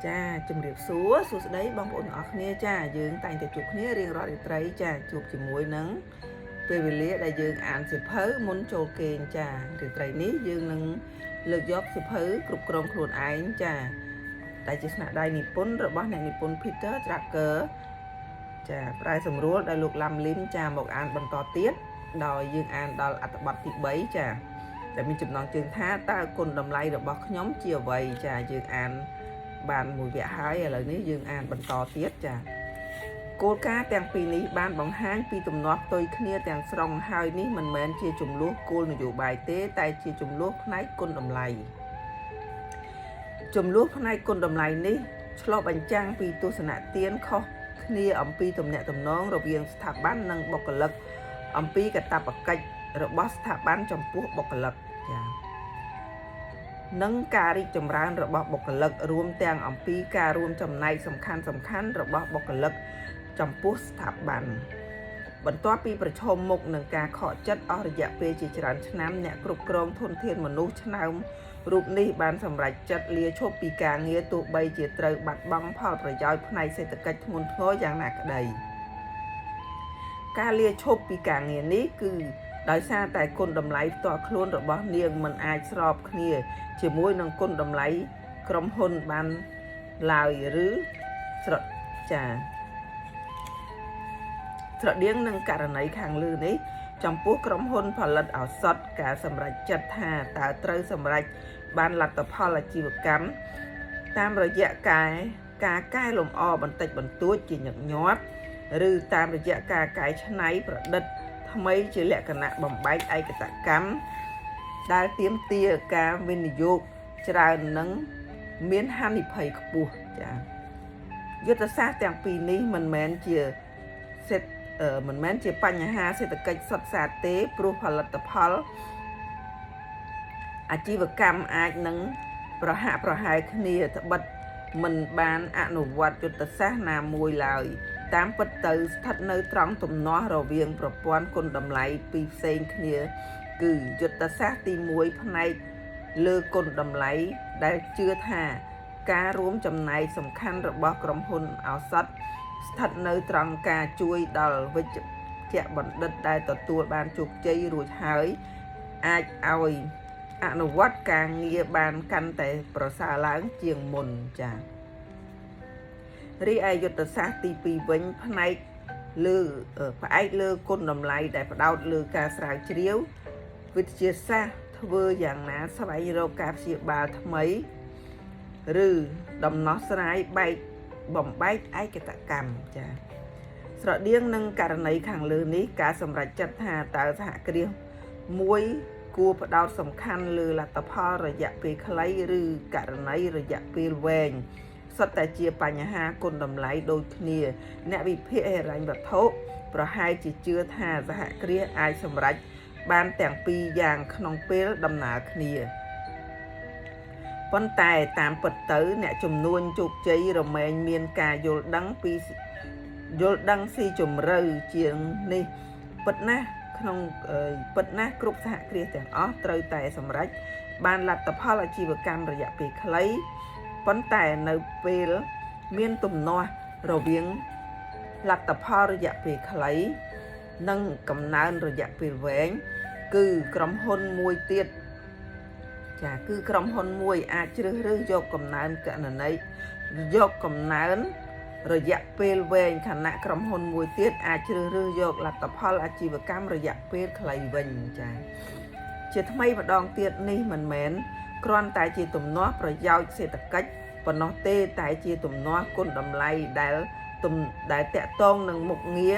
ចាជំរាបសួរសួស្តីបងប្អូនទាំងអស់គ្នាចាយើងតែងតែជួបគ្នារៀងរាល់រាត្រីចាជួបជាមួយនឹងពេលវេលាដែលយើងអានសៀវភៅមុនចូលគេងចារាត្រីនេះយើងនឹងលើកយកសៀវភៅគ្រប់គ្រងខ្លួនឯងចាដែលជាស្នាដៃនិពន្ធរបស់អ្នកនិពន្ធ Peter Drucker ចាប្រែសម្រួលដោយលោកឡាំលីមចាមកអានបន្តទៀតដោយយើងអានដល់អត្ថបទទី3ចាដែលមានចំណងជើងថាតើគុណតម្លៃរបស់ខ្ញុំជាអ្វីចាយើងអានបានមួយវគ្គហើយឥឡូវនេះយើងអានបន្តទៀតចាគោលការណ៍ទាំងពីរនេះបានបង្ហាញពីទំនាស់ផ្ទុយគ្នាទាំងស្រុងហើយនេះមិនមែនជាចំនួនគោលនយោបាយទេតែជាចំនួនផ្នែកគុណតម្លៃចំនួនផ្នែកគុណតម្លៃនេះឆ្លុះបញ្ចាំងពីទស្សនៈទានខុសគ្នាអំពីទំនាក់ទំនងរវាងស្ថាប័ននិងបុគ្គលិកអំពីកាតព្វកិច្ចរបស់ស្ថាប័នចំពោះបុគ្គលិកចា៎និងការរីកចម្រើនរបស់បុគ្គលិករួមទាំងអំពីការរួមចំណែកសំខាន់សំខាន់របស់បុគ្គលិកចំពោះស្ថាប័នបន្ទាប់ពីប្រឈមមុខនឹងការខកចិត្តអស់រយៈពេលជាច្រើនឆ្នាំអ្នកគ្រប់គ្រងធនធានមនុស្សឆ្នើមរូបនេះបានសម្រេចចិត្តលាឈប់ពីការងារទោះបីជាត្រូវបាត់បង់ផលប្រយោជន៍ផ្នែកសេដ្ឋកិច្ចធ្ងន់ធ្ងរយ៉ាងណាក្តីការលាឈប់ពីការងារនេះគឺដោយសារតែគុណតម្លៃផ្ទាល់ខ្លួនរបស់នាងមិនអាចស្របគ្នាជាមួយនឹងគុណតម្លៃក្រុមហ៊ុនបានឡើយឬស្រចាស្រដៀងនឹងករណីខាងលើនេះចំពោះក្រុមហ៊ុនផលិតឱសថការសម្រេចចិត្តថាតើត្រូវសម្រេចបានលទ្ធផលអាជីវកម្មតាមរយៈការការកែលម្អបន្តិចបន្តួចជាញឹកញាប់ឬតាមរយៈការកែច្នៃប្រឌិតថ្មីជាលក្ខណៈបំបែកឯកតកម្មដែលទាមទារការវិនិយោគច្រើននិងមានហានិភ័យខ្ពស់ចា៎យុទ្ធសាស្ត្រទាំងពីរនេះមិនមែនជាសេដ្ឋមិនមែនជាបញ្ហាសេដ្ឋកិច្ចសុទ្ធសាធទេព្រោះផលិតផលអាជីវកម្មអាចនឹងប្រហាក់ប្រហែលគ្នាត្បិតមិនបានអនុវត្តយុទ្ធសាស្ត្រណាមួយឡើយតាមពិតទៅស្ថិតនៅត្រង់ទំនាស់រវាងប្រព័ន្ធគុណតម្លៃពីរផ្សេងគ្នាគឺយុទ្ធសាស្ត្រទី1ផ្នែកលើគុណតម្លៃដែលជឿថាការរួមចំណែកសំខាន់របស់ក្រុមហ៊ុនឱសថស្ថិតនៅត្រង់ការជួយដល់វិជ្ជបណ្ឌិតដែលទទួលបានជោគជ័យរួចហើយអាចឲ្យអនុវត្តការងារបានកាន់តែប្រសើរឡើងជាងមុនចា៎រីឯយុទ្ធសាស្ត្រទី2វិញផ្នែកលើផ្អែកលើគុណតម្លៃដែលផ្ដោតលើការស្រាវជ្រាវវិទ្យាសាស្ត្រធ្វើយ៉ាងណាស្វែងរកការព្យាបាលថ្មីឬដំណោះស្រាយបែកបំបែកឯកតកម្មចា៎ស្រដៀងនឹងករណីខាងលើនេះការសម្រេចចិត្តថាតើសហគ្រាសមួយគួរផ្ដោតសំខាន់លើលទ្ធផលរយៈពេលខ្លីឬករណីរយៈពេលវែងសុទ្ធតែជាបញ្ហាគុណតម្លៃដូចគ្នាអ្នកវិភាគហិរញ្ញវត្ថុប្រហែលជាជឿថាសហគ្រាសអាចសម្រេចបានទាំងពីរយ៉ាងក្នុងពេលដំណើរគ្នាប៉ុន្តែតាមពិតទៅអ្នកជំនួញជោគជ័យរមែងមានការយល់ដឹងពីយល់ដឹងស៊ីជម្រៅជាងនេះពិតណាស់ក្នុងពិតណាស់គ្រប់សហគ្រាសទាំងអស់ត្រូវតែសម្រេចបានលទ្ធផលអាជីវកម្មរយៈពេលខ្លីប៉ុន្តែនៅពេលមានទំនាស់រវាងលទ្ធផលរយៈពេលខ្លីនិងកំណើនរយៈពេលវែងគឺក្រុមហ៊ុនមួយទៀតចាគឺក្រុមហ៊ុនមួយអាចជ្រើសរើសយកកំណើនកណន័យយកកំណើនរយៈពេលវែងខណៈក្រុមហ៊ុនមួយទៀតអាចជ្រើសរើសយកលទ្ធផលអាជីវកម្មរយៈពេលខ្លីវិញចាជាថ្មីម្ដងទៀតនេះមិនមែនគ្រាន់តែជាទំនាស់ប្រយោជន៍សេដ្ឋកិច្ចប៉ុណ្ណោះទេតែជាទំនាស់គុណតម្លៃដែលទំដែលតាក់ទងនឹងមុខងារ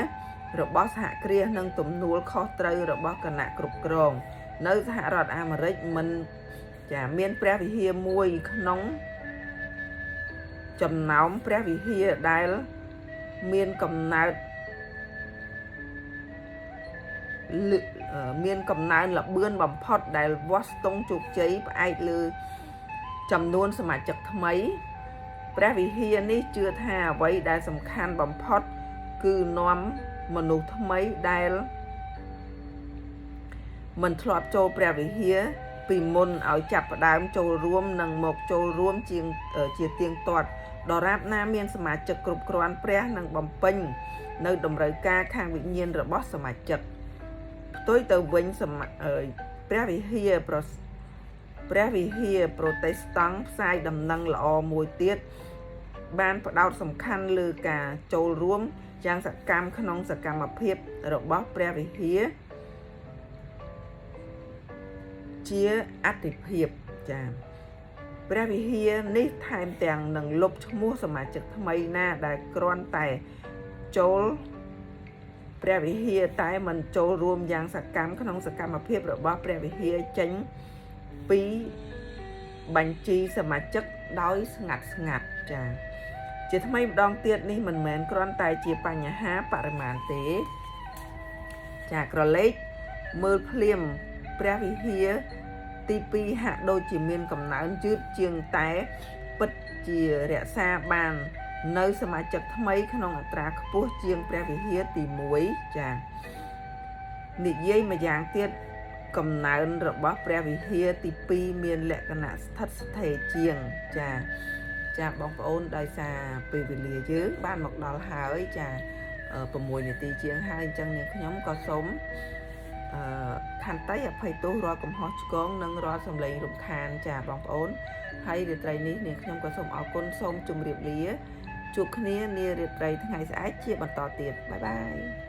របស់សហគ្រាសនិងទំនួលខុសត្រូវរបស់គណៈគ្រប់គ្រងនៅសហរដ្ឋអាមេរិកមិនចាមានព្រះវិហារមួយក្នុងចំណោមព្រះវិហារដែលមានកំណើតមានកំណើនល្បឿនបំផុតដែលវាស់ស្ទង់ជោគជ័យផ្អែកលើចំនួនសមាជិកថ្មីព្រះវិហារនេះជឿថាអ្វីដែលសំខាន់បំផុតគឺនាំមនុស្សថ្មីដែលមិនធ្លាប់ចូលព្រះវិហារ ពីមុនឲ្យចាប់ផ្ដើមចូលរួមនិងមកចូលរួមជាងជាទៀងទាត់ដរាបណាមានសមាជិកគ្រប់គ្រាន់ព្រះនឹងបំពេញនៅតម្រូវការខាងវិញ្ញាណរបស់សមាជិកផ្ទុយទៅវិញសមាអើយព្រះវិហារប្រព្រះវិហារប្រូតេស្តង់ផ្សាយដំណឹងល្អមួយទៀតបានផ្ដោតសំខាន់លើការចូលរួមយ៉ាងសកម្មក្នុងសកម្មភាពរបស់ព្រះវិហារជាអតិភិបចា៎ព្រះវិហារនេះថែមទាំងនឹងលុបឈ្មោះសមាជិកថ្មីណាដែលគ្រាន់តែចូលព្រះវិហារតែមិនចូលរួមយ៉ាងសកម្មក្នុងសកម្មភាពរបស់ព្រះវិហារចេញពីបញ្ជីសមាជិកដោយស្ងាត់ស្ងាត់ចា៎ជាថ្មីម្ដងទៀតនេះមិនមែនគ្រាន់តែជាបញ្ហាបរិមាណទេចាក្រឡេកមើលភ្លាមព្រះវិហារទី2ហាក់ដូចជាមានកំណើនយឺតជាងតែពិតជារក្សាបាននៅសមាជិកថ្មីក្នុងអត្រាខ្ពស់ជាងព្រះវិហារទី1ចានិយាយម្យ៉ាងទៀតកំណើនរបស់ព្រះវិហារទី2មានលក្ខណៈស្ថិតស្ថេរជាងចាចាបងប្អូនដោយសារពេលវេលាយើងបានមកដល់ហើយចា6នាទីជាងហើយអញ្ចឹងនាងខ្ញុំក៏សូមអឺខន្តីអភ័យទោសរាល់កំហុសឆ្គងនិងរាល់សម្លេងរំខានចាបងប្អូនហើយរាត្រីនេះនាងខ្ញុំក៏សូមអរគុណសូមជម្រាបលាជួបគ្នានារាត្រីថ្ងៃស្អែកជាបន្តទៀត bye bye.